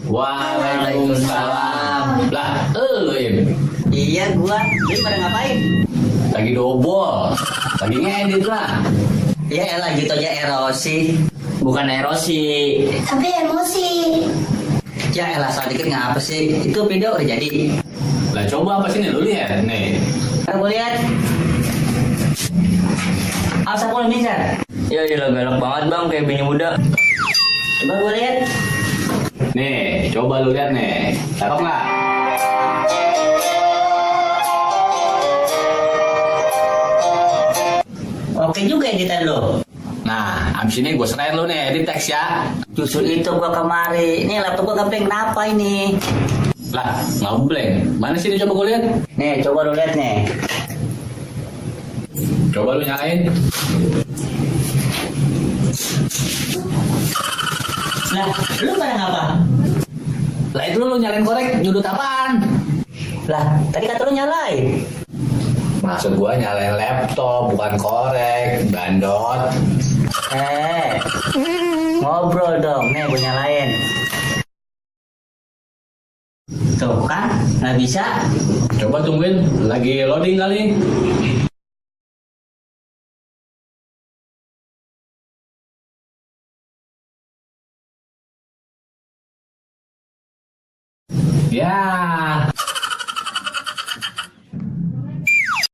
Waalaikumsalam. Lah, lu Im. Iya gua. Lu pada ngapain? Lagi dobol. Lagi ngedit lah. Ya elah gitu aja erosi. Bukan erosi. Tapi emosi. Ya elah soal dikit ngapa sih? Itu video udah jadi. Lah coba apa sih nih lu lihat nih. Aku lihat. Asa pun bisa. Ya gila galak banget bang, kayak bini muda. Coba gua lihat. Nih, coba lu lihat nih. Cakep nggak? Oke juga editan lo. Nah, abis ini gue serahin lu nih edit teks ya. Justru itu gua kemari. Ini laptop gua ngeblank kenapa ini? Lah, ngeblank. Mana sih ini coba gue lihat? Nih coba lu lihat nih. Coba lu nyalain. Lah, lu pada ngapa? Lah itu lu nyalain korek nyudut apaan? Lah, tadi kata lu nyalain. Maksud gua nyalain laptop, bukan korek, bandot. Ngobrol dong, nih gue nyalain. Tuh kan, nggak bisa. Coba tungguin, lagi loading kali. Ya,